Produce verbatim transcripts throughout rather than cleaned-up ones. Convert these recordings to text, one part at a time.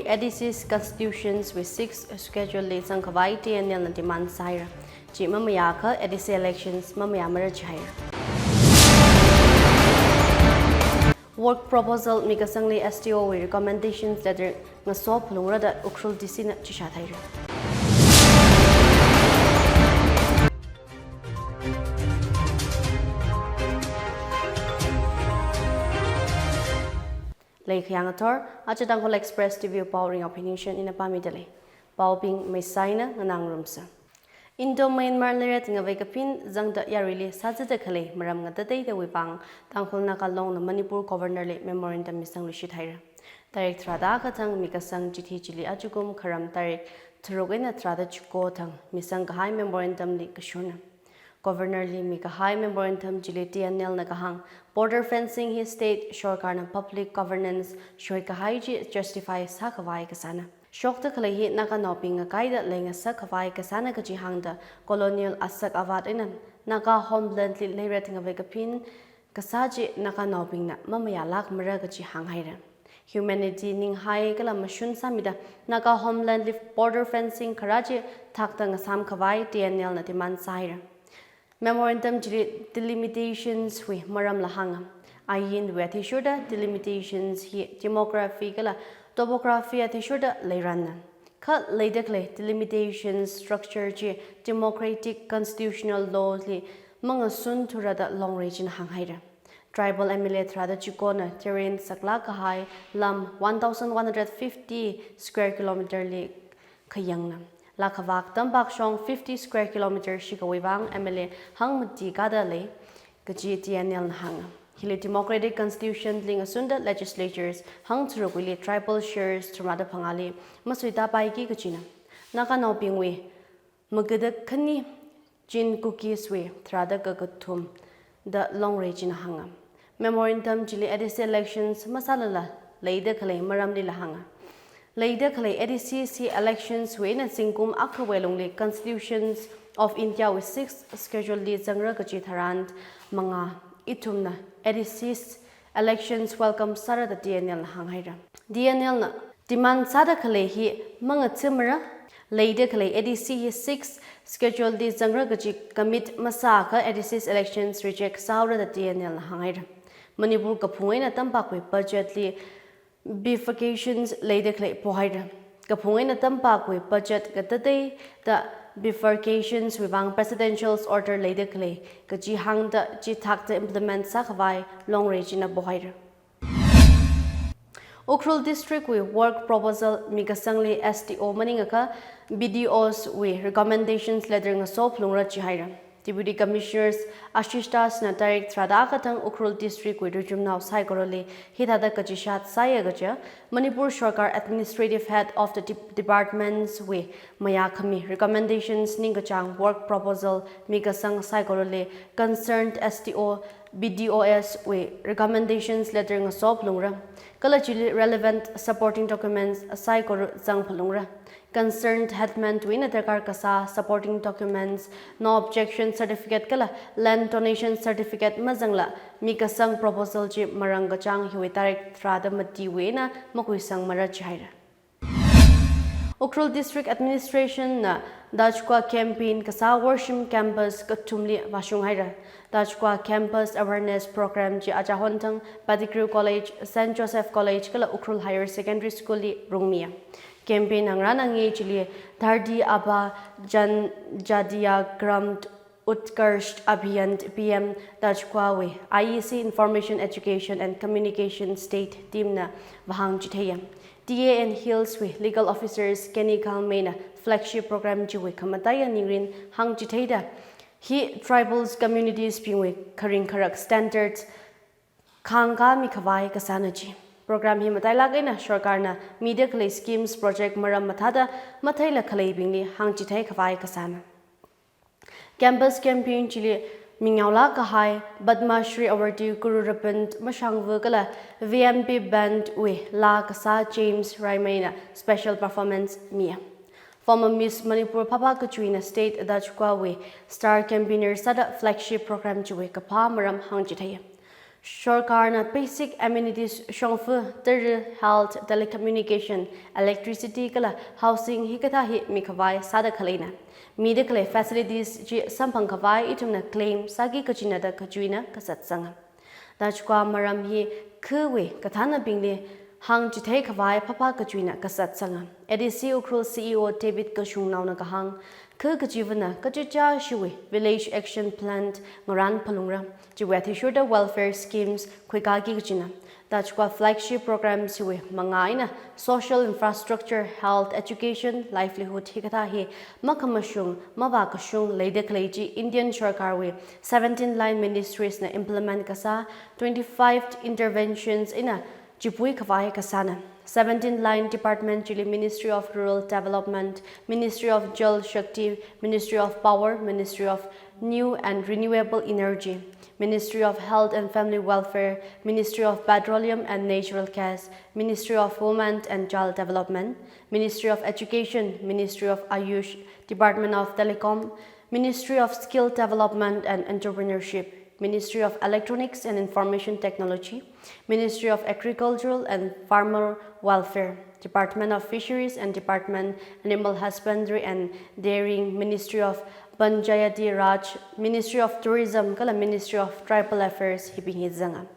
A D C's constitutions wui sixth schedule li zangkhavai T N L na demand sāhaira. Chi mamayākha A D C elections mamayāmara jihaira. Work proposal mikasangli S D O wui recommendations letter ngaso phalungra da Ukhrul D C na chishat haira. Leikhayang athor, aja Tangkhul Express T V pao ringao phiningshen ina pāmida lei. Paobing maisaina nganāngarumsa. Indo-Myanmar leiret ngavei kapin zangda yaruili sāzada khalei maram ngatateida wuivang Tangkhul Naga Long na Manipur Governor li memorandum misangluishit haira. Tarik tharāda kathang mikasang chithi chili ajakum kharam tarik tharuk eina tharāda chiko thang misangkahai memorandum li kashurna. Governor li mikahai memorandum chili T N L na kahāng border fencing hi state sorkarna public governance shoikahai chi justify sākhavai kasāna. Shokda khalei hi Naganaobing ngakaida leingasakkhavai kasāna kaji hāngda colonial asak avat eina Naga homeland li leiret ngavei kapin kasā chi Naganaobingna mamayālākmara kaji hānghaira. Humanity ninghai kala mashun sāmida Naga homeland li border fencing kharā chi thakta ngasāmkhavai T N L na demand sāhaira. Memorandum chili delimitations wui maramla hānga. Ainwui athishurda delimitations hi demography kala topography athishurda leiranna. Kha leida khalei delimitation structure chi democratic constitutional law li mangasunthura da Longreijin hānghaira. Tribal M L A tharāda chikona terrain saklāk kahai lam one thousand one hundred fifty square kilometer li khayangna. Lakhavak tampakshong fifty square kilometer shikawui vang M L A hangmati kada lei kaji T N L na hānga. Hili democratic constitution li ngasunda legislatures hangtharukwuili tribal shares tharmada phangāli masuitapaiki kajina. Naganaobingwui magada khani Chin Kukis wui tharāda kakathum da Longreijin hānga. Memorandum chili A D C elections masālala leida khalei maramlila hānga. Leida khalei A D C elections wui eina zingkum akhawui lungli Constitutions of India wui sixth schedule li zangra kaji tharan mangā ithumna A D C elections welcome sāra da T N L na hānghaira. T N L na demand sāda khalei hi mangathimara, leida khalei A D C hi sixth schedule li zangra kaji commit masākha A D C elections reject sāhaora da T N L na hānghaira. Manipur kaphung eina tampakwui budget li bifurcations leida khalei pohaira. Kaphung eina tampakwui budget katateida bifurcations wui vang presidential order leida khalei kaji hāngda chithakta implement sākhavai Longreijin na pohaira. Ukhrul District wui work proposal mikasangli S D O maningakha B D Os wui recommendations letter ngaso phalungra jihaira. Deputy Commissioners Ashish Das na tarik tharāda kathang Ukhrul District wui rijumnao saikorali hithāda kachishat sāya kaja, Manipur Sorkar Administrative Head of the Dep- Departments wui mayākhami recommendations ningkachāng work proposal mikasang saikorali concerned S D O, B D Os wui recommendations letter ngaso phalungra. Kala chili relevant supporting documents saikora zang phalungra. Concerned headman wui eina darkar kasā supporting documents, no objection certificate kala land donation certificate mazangla mikasang proposal chi marāngkachāng hiwui tarik tharāda matiwui eina makhuisangmara jihaira. Ukhrul District Administration na Dachkua campaign kasā Worshim campus kathumli vāshunghaira. Dachkua campus awareness program chi aja honthang Pettigrew College, Saint Joseph College kala Ukhrul Higher Secondary School li rungmiya. Campaign ngarān nganai chili Dharti Aaba Janjatiya Gram Utkarsh Abhiyan P M Dachkua wui I E C Information Education and Communication State Team na vāhāngchitheiya. T A N Hills wui Legal Officers Kenny Khalmei na flagship program chiwui khamataiya ningrin hāngchitheida, hi tribals communities bingwui kharing kharak standards khāngkāmikhavai kasāna ji. Program hi matailāk eina sorkarna mida khalei schemes project maram mathāda matheila khaleibingli hāngchitheikhavai kasāna. Campus campaign chili mingaolāk kahai Padma Shri Award Guru Rapan Mashangva kala V M P Band wui laa kasā James Raimei na special performance miya. Former Miss Manipur Phapha Kachui na State Dachkua wui star campaigner sāda flagship program chiwui kaphā maram hāngchitheiya. Sorkarna basic amenities shongfa tara, health, telecommunication, electricity kala housing hikathā hi mikhavai sāda khaleina. Mida khalei facilities chi samphang khavai ithumna claim sāki kajina da kachuina kasatsanga. Tachukwa maram hi khawui kathānabingli hāngchithei khavai phapha kachuina kasatsanga. A D C Ukhrul C E O David Kashungnaona kahāng, kha kachivana kachichāshiwui Village Action Plan ngarān phalungra. Chiwui athishurda welfare schemes khuikaki kajina. Tachukwa flagship programs hiwui mangā eina social infrastructure, health, education, livelihood hikathā hi makhamashung, mavākashung leida khalei chi Indian Sorkarwui seventeen line ministries na implement kasā twenty-five interventions eina chipui khavai kasāna. Seventeen line department chili Ministry of Rural Development, Ministry of Jal Shakti, Ministry of Power, Ministry of New and Renewable Energy, Ministry of Health and Family Welfare, Ministry of Petroleum and Natural Gas, Ministry of Women and Child Development, Ministry of Education, Ministry of Ayush, Department of Telecom, Ministry of Skill Development and Entrepreneurship, Ministry of Electronics and Information Technology, Ministry of Agricultural and Farmer Welfare, Department of Fisheries and Department Animal Husbandry and Dairying, Ministry of Panchayati Raj, Ministry of Tourism kala Ministry of Tribal Affairs hibing hi zanga.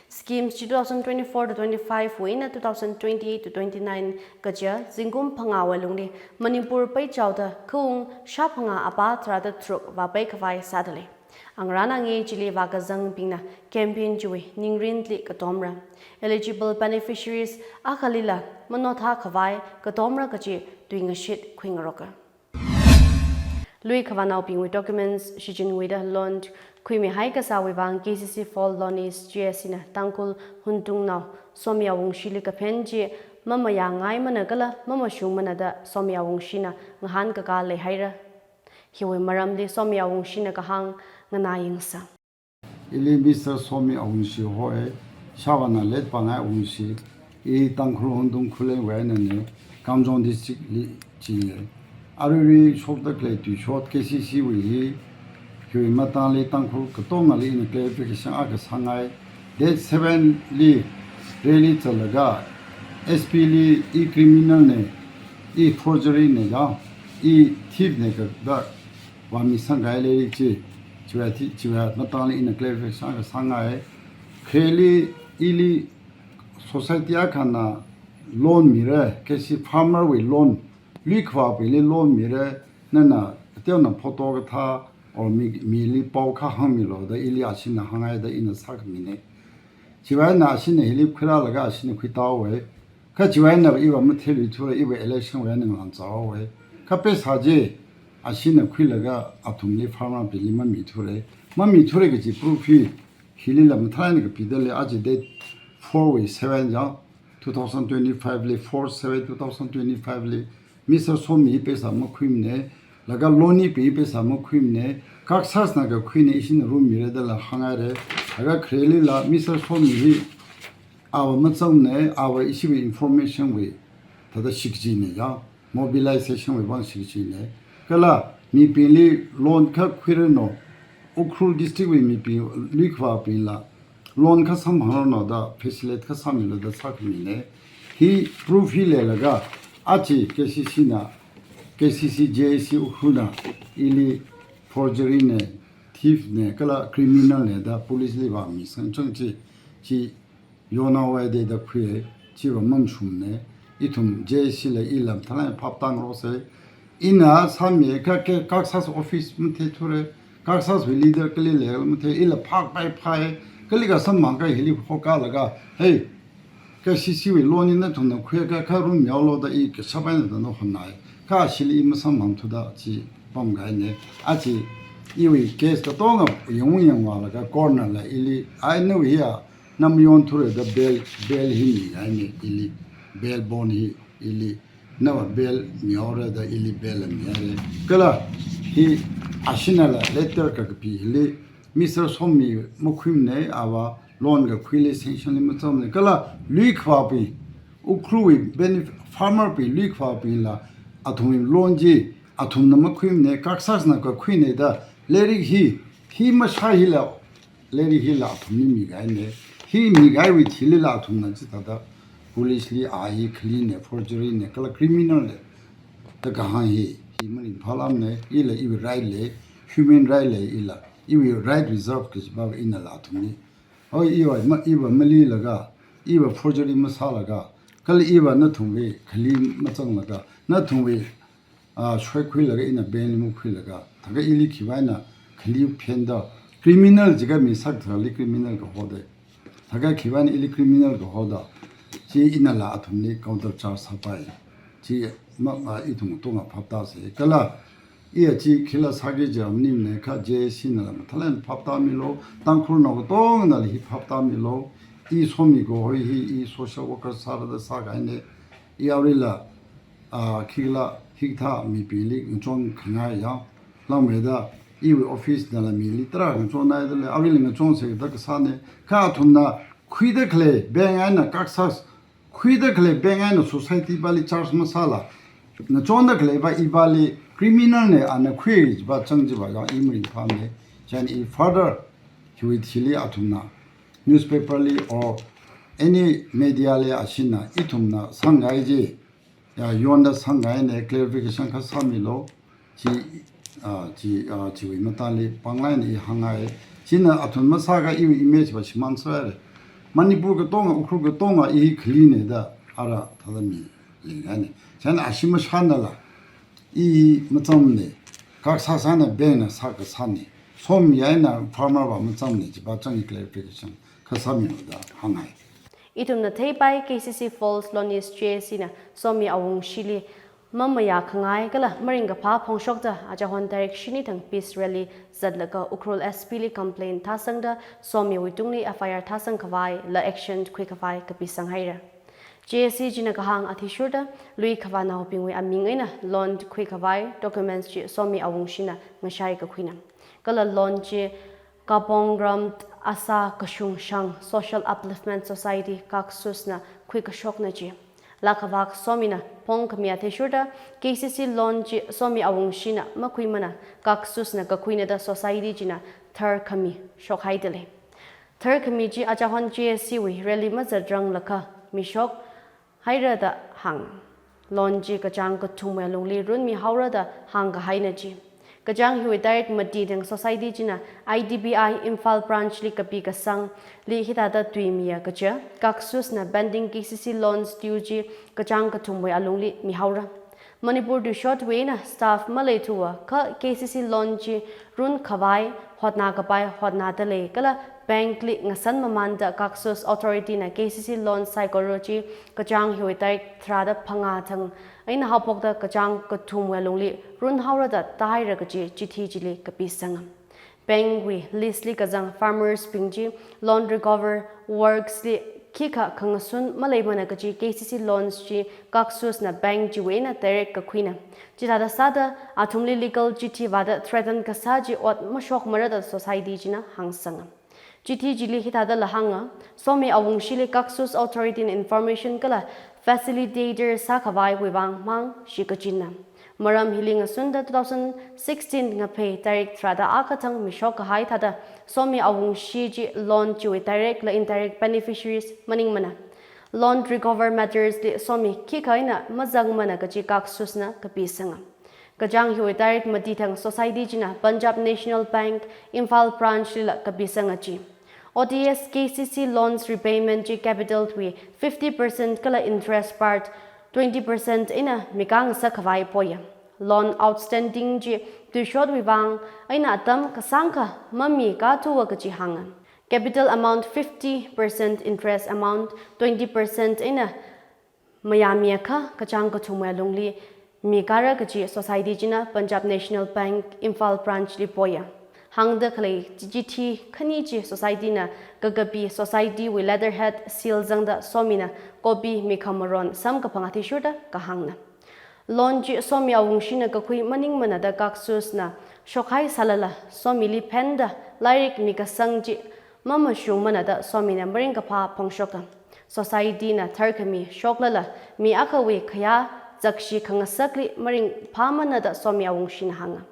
Schemes chi two thousand twenty-four to twenty-five wui eina two thousand twenty-eight to twenty-nine kaja zingkum phangāwui lungli Manipur peichaoda khaung shāphangā apā tharāda tharuk vāpei khavai sāda lei. Angarān angei chili vākazangbingna campaign chiwui ningrinli katomra. Eligible beneficiaries akhalila manothā khavai katomra kachi tuingashit khuingaroka. Lui khavānaobingwui documents shichinwuida loan khuimihai kasāwui vang K C C for Loanees G S C na Tangkhul Huntungnao Somia Wungshili kaphen chi mamayāngaimana kala mamashungmana da Somia Wungshina ngahānkakā leihaira. Hiwui maramli Somia Wungshina kahāng nganāyangsa. Ili Mister Somia Wungshi hoi, Shavana Letpangai Wungshi, i Tangkhul Huntung Khullenwui einana, Kamjong District li chiya. Aruirui shokda khalei tuishot K C C wui hi, hiwui matangli Tangkhul katongali ina clarification akha sāngai. Date seven li rally zalaga, S P li i criminal na, i forgery na ya, i thief na kadak vāmisangkahai leirik chi, chiwui thi, chiwui matangli ina clarification akha sāngai. Kheli ili society akhana loan mira, K C farmer wui loan, lui khavābingli loan mira, nana, teona photo kathā, or mi, mili pao akha hāngmilu da ili ashina hāngngai da ina sākhamina. Chiwui eina ashina hili khuirālaga ashina khuitāhaowa. Kha chiwui eina iva matheiluithura, iva election wui eina ngalānzāhaowa. Kha pheisā chi ashina khuilaga athumli farmer bingli mamithura. Mamithura kaji proof hi hilila mathālāk eina kapida lei, aja date four wui seven ya, two thousand twenty-five li, four seven two thousand twenty-five li, Mister Somi hi pheisā makhuimana, laga loan hi pheisā makhuimana, Kaksasna kakhuina, ishina room mira dala hānghaira, laga kharelila Mister Somi hi ava machangna, ava ishiwui information wui thāda shikjina ya, mobilization wui vang shikjina. Kala mibingli loan akha khuiranu, Ukhrul district wui mibing, lui khavābingla loan akha samphangranu da, facilitate akha sāmilu da sākhamina. Hi proof hi leilaga, aja K C C na, K C C J A C Ukhrulna, ili forgery na, thief na, kala criminal na da police li vāmisangchang chi, chi yonao wai de da khui, chiva mamashungmana, ithum J A C la ila mathālāk eina phap tāngaroksa. Ina sāmi kha, kha Kaksas office matheithura, Kaksas wui leader kali lei mathei, ila phakpai phai, kali kasamphang kahai hili hokalaga, hey, K C C wui loan hi nathumna khuiakha, kha room mihaolu da i kashap eina da nao honnai. Kha ashili i masamphangthuda chi pamkahaina. Aja iwui case katonga yangwui yangvālaga corner la ili, ai nawui hiya, na mayonthura da bail, bail hi mingaina ili, bail bond hi ili, nava bail mihaora da ili bail la mihaira. Kala hi ashinala letter kakapi hili, Mister Somi makhuimana, ava loan kakhuili sanction li machangmana. Kala lui khavābing, Ukhrulwui benef-, farmer bing, lui khavābingla athumwui loan chi athumna makhuimana, Kaksasna kakhuina da leirik hi, hi mashā hila Lairik hila athumli mikahaina. Hi mikahaiwui thilila athumna chithāda police li a hi khaline, forgery ne, kala criminal ne da kahāng hi, hi maringphālāmana. Ila iwui right lei, human right lei ila, iwui right reserve kajiva inala athumli. Hoi, iva ma, iva malilaga, iva forgery masālaga, kala iva nathumwui khali mazanglaga, nathumwui, ah, shoikhuilaga, ina bank li makhuilaga, thākha ili khiwui vangna khali phenda, criminal jiakha mi sakthali criminal kahoda. Thākha khiwui vangna ili criminal kahoda. Chi inala athumli counter charge sāpai. Chi ma, ma ithum katonga phaptāsa. Kala iya chi khila sāki jiakha maningmana, kha J A C nala mathālāk eina phaptāmilu, Tangkhulnao katonganala hi phaptāmilu. I Somi kaho hi, i social worker sāda sākahaina. I aruila, ah, khikhala hikathā mibingli ngachon khangai ya. Langmeida iwui office nala mili tarā ngachonhaida lei, aruila ngachonsa da kasāna. Kha athumna khuida khalei bank eina kaksa, khuida khalei bank eina society pali charge masāla, ngachonda khaleiva ivali criminal ne, ana khui jiva chang jiva ya i maringphāmana. Chieina i further hiwui thili athumna newspaper li or any media li ashina ithumna sāngai ji, ya, yonda sāngaina, clarification kha sāmilu. Chi, ah, chi, ah, chiwui matāli panglāk eina i hāngngai. China athum masākha iwui image va shimān sāra. Manipur katonga, Ukhrul katonga i khaline da ara thāda mi leingaina. Chieina ashi mashānala, i mazangmana, kaksa sāna, bank na sākasāna, Somi eina farmer va mazangmana, chiva chang i clarification kha sāmilu da hāngngai. Ithumna theipai K C C False Lonese J A C na Somi Awungshili mamayā khangai kala maringkaphā phongshokta achahon tarik shini thang peace rally zatlaga Ukhrul S P li complaint thāsangda Somiwui tungli F I R thāsang khavai la action khui khavai kapisang haira. J A C china kahāng athishurda lui khavānaobingwui aming eina loan khui khavai documents chi Somi Awungshina ngashai kakhuina. Kala loan chi Kapongram Asa Kashung Shang Social Upliftment Society, KAKSUS na khuikashokna chi. Lakhavak Somina phongkhami athishurda K C C loan chi Somi Awungshina makhuimana, KAKSUS na kakhuina da society china tharkhami shokhaida lei. Tharkhami chi achahon J A C wui rally mazatranglakha mishok haira da hāng. Loan chi kachāng kathumwui alungli runmihaora da hāngkahaina chi. Kachāng hiwui tarik mati thang society china I D B I Imphal branch li kapi kasangli hithāda tuimiya kaja, KAKSUS na pending K C C loans due chi kachāng kathumwui alungli mihaora. Manipur tuishotwui eina staff maleithuwa kha K C C loan chi run khavai hotna kapai hotnada lei kala bank li ngasan mamānda KAKSUS authority na K C C loan saikora chi kachāng hiwui tarik tharāda phangā thang eina haophokda kachāng kathumwui alungli runhaora da tāhaira kaji chithi chili kapisanga. Bank wui list li kazang farmers bing chi loan recover works li khikha khangasun maleimana kaji K C C loans chi KAKSUS na bank chiwui eina direct kakhuina. Chithāda sāda athumli legal chithi vāda threaten kasā chi ot mashokmara da society china hāngsanga. Chithi chili hithādala hānga, Somi Awungshili KAKSUS authority na information kala facilitator sākhavaiwui vang mang shikachinna. Maram hili ngasunda two thousand sixteen Ngaphei tarik tharāda akha thang mishok kahai thāda Somi Awungshi chi loan chiwui direct la indirect beneficiaries maningmana. Loan recover matters li Somi khikha eina mazangmana kaji KAKSUS na kapisanga. Kachāng hiwui tarik mati thang society china Punjab National Bank Imphal branch lila kapisanga chi. O T S K C C loans repayment chi capital wui fifty percent kala interest part twenty percent eina mikāngasak khavai poya. Loan outstanding chi tuishotwui vang eina atam kasāngkha mamikāthuwa kaji hānga. Capital amount fifty percent, interest amount twenty percent eina mayāmiakha kachāng kathumwui alungli mikāra kaji society china Punjab National Bank Imphal branch li poya. Hāngda khalei chithi khani chi society na kakapi society wui letterhead seal zangda Somina copy mikhamaron samkaphang athishurda kahāngna. Loan chi Somi Awungshina kakhui maningmana da KAKSUS na shokhai sālala Somili phenda lairik mikasang chi mamashungmana da Somina maringkaphā phongshoka. Society na tharkhami shoklala mi akhawui khayā zakshi khangasakli maringphāmana da Somi Awungshina hānga.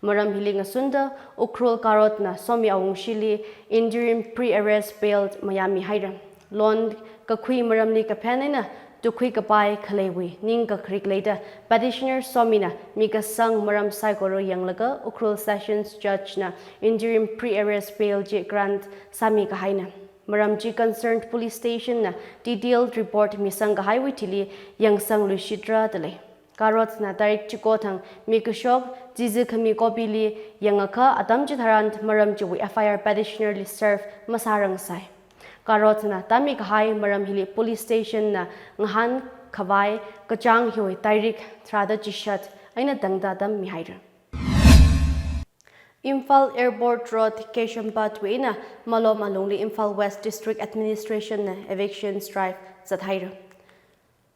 Maram hili ngasunda Ukhrul Karotna Somi Awungshili interim pre-arrest bail mayāmi haira. Loan kakhui maramli kaphen eina tukhui kapai khaleiwui ning kakharik leida petitioner Somina mikasang maram saikora yanglaga Ukhrul Sessions Judge na interim pre-arrest bail chi grant sāmi kahaina. Maram chi concerned police station na detailed report misang kahaiwui thili yangsang luishitra dalei. Karotna tarik chiko thang mikashok chizikhami kopili yangakha atam chitharan maram chiwui F I R petitioner li serve masārangsai. Karotna tāmi kahai maram hili police station na ngahān khavai kachāng hiwui tarik tharāda chishat eina tangda atam mihaira. Imphal Airport Road Kesham Path wui eina Malom alungli Imphal West District Administration na evictions drive zathaira.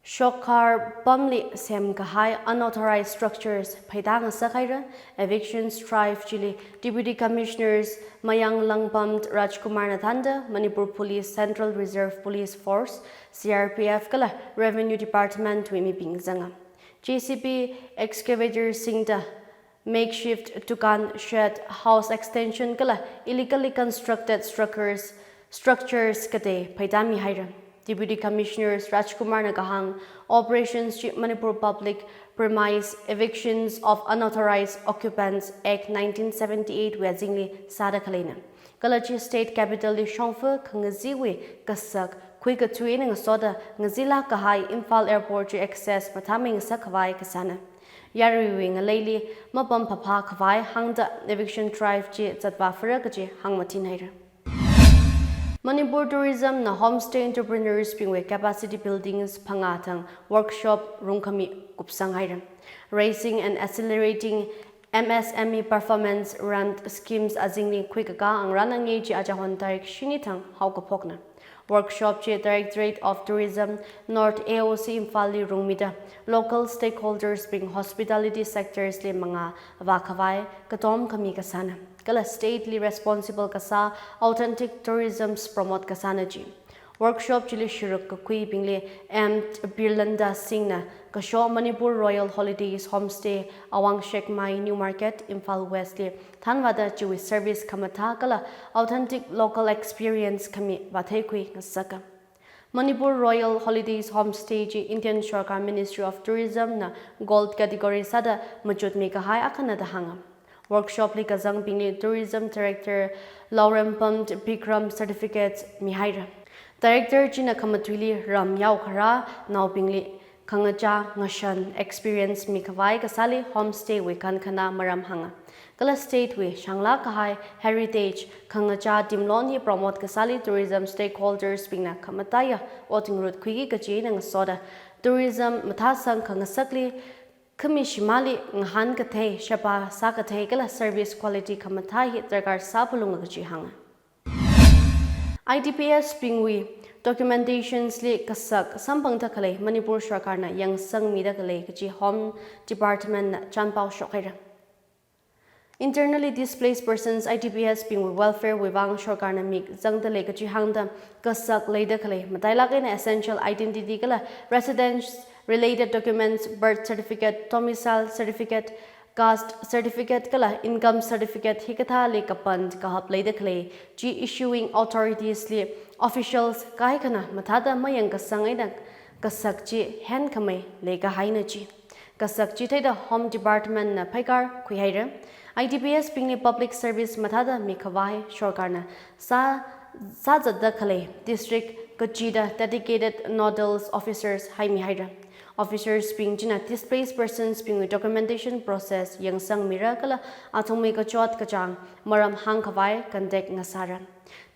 Shokhar pamli semkahai unauthorized structures pheida ngasakhaira. Evictions drive chili Deputy Commissioners Mayang Langpam Rajkumar na thānda Manipur Police, Central Reserve Police Force, C R P F kala Revenue Department wui mibing zanga. J C B excavator singda makeshift dukan, shed, house extension kala illegally constructed structures, structures katei pheida mihaira. Deputy Commissioners Rajkumar na kahāng operations chi Manipur Public Premise Evictions of Unauthorized Occupants Act nineteen seventy-eight wui azingli sāda khaleina. Kala chi state capital li shongfa khangaziwui kasak khuikathui eina ngasoda ngazilāk kahai Imphal Airport chi access mathāmei ngasak khavai kasāna. Yaruiwui ngaleili mapam phāphā khavai hāngda eviction drive chi zatvā phara kaji hāngmathin haira. Manipur Tourism na homestay entrepreneurs bingwui capacity buildings phangā thang workshop rungkhami kupsang haira. Raising and Accelerating M S M E Performance Ramp Schemes azingli khuikakā angrana nge chi achahon tarik shini thang haokaphokna. Workshop chi Directorate of Tourism North A O C Imphal li rungmida local stakeholders bing hospitality sectors li mangā vākhavai katom khami kasāna. Kala state li responsible kasā authentic tourism promote kasāna ji. Workshop chili shiruk kakhuibingli M Birlanda Singh na kasho Manipur Royal Holidays Homestay, Awang Shekmai New Market, Imphal West li thānvāda chiwui service khamathā kala authentic local experience khami vātheikhui ngasaka. Manipur Royal Holidays Homestay chi Indian Sorkar Ministry of Tourism na gold category sāda machutmi kahai akhana da hānga. Workshop li kazangbingli Tourism Director Laurempam Bikram certificates mihaira. Director china khamathuili ram yaokharā naobingli khangachā ngashan experience mikhavai kasāli homestay wui kankhana maram hānga. Kala state wui shanglāk kahai heritage khangachā timlon hi promote kasāli tourism stakeholders bingna khamataiya ot ngarut khuiki kajina ngasoda tourism mathāsang khangasakli khami shimāli ngahān kathei, sheba sā kathei kala service quality khamathā hi darkar sāphalunga kaji hānga. I D P S bingwui documentations li kasak samphangda khalei Manipur Sorkarna yangsangmida khalei kaji Home Department na chānpao shokhaira. Internally Displaced Persons, I D P S bingwui welfare wui vang Sorkarna mik zangda lei kaji hāngda kasak leida khalei matailāk eina essential identity kala residence related documents, birth certificate, domicile certificate, caste certificate kala income certificate hikathāli kapan kahap leida khalei chi issuing authorities li officials kaikhana mathāda mayang kasang eina kasak chi henkhamei leikahaina ji. Kasak chi theida Home Department na phaikar khuihaira. I D P S bingli public service mathāda mikhavai Sorkarna sā, sāzatda khalei district kachida dedicated nodal officers haimihaira. Officers bing china displaced persons bingwui documentation process yangsangmira kala athumwui kachot kachāng maram hāngkhavai contact ngasāra.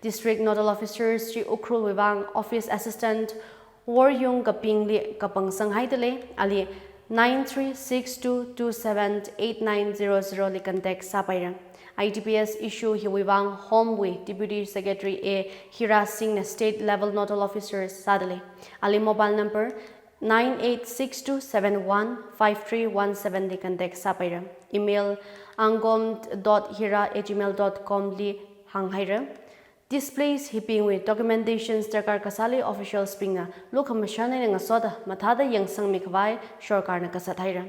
District nodal officers chi Ukhrul wui vang Office Assistant Woryung Kapingli kapangsang haida lei, ali nine three six two two seven eight nine zero zero li contact sāpaira. I D P S issue hiwui vang Home wui Deputy Secretary A Hira Singh na state level nodal officer sāda lei. Ali mobile number nine eight six two seven one five three one seven li contact sāpaira. Email angom dot hira at gmail dot com li hānghaira. Displaced hibingwui documentations darkar kasāli officials bingna lukhamashan eina ngasoda mathāda yangsangmi khavai Sorkarna kasat haira.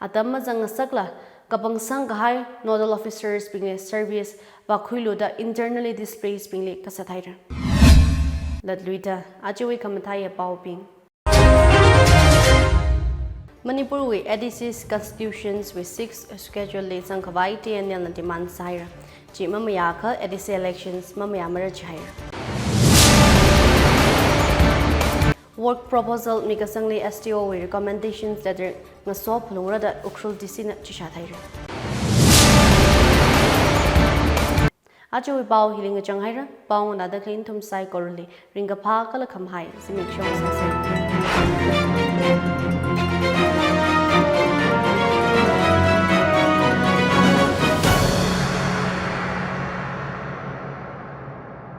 Atam mazang ngasakla Kapangsang kahai nodal officers bingli service vākhuilu da internally displaced bingli kasat haira. Latluida ajawui khamathāya paobing. Manipurwui eighty-six constitutions wui sixth schedule li zangkhavai T N L na demand sāhaira. Chi mamayākha A D C elections mamayāmara jihaira. Work proposal mikasangli S D O wui recommendations letter ngaso phalungra da Ukhrul D C na chishat haira. Ajawui pao hili ngachang haira, pao nganāda khalei nathum saikorali ringkaphā kala khamahai zimiksho sāsa.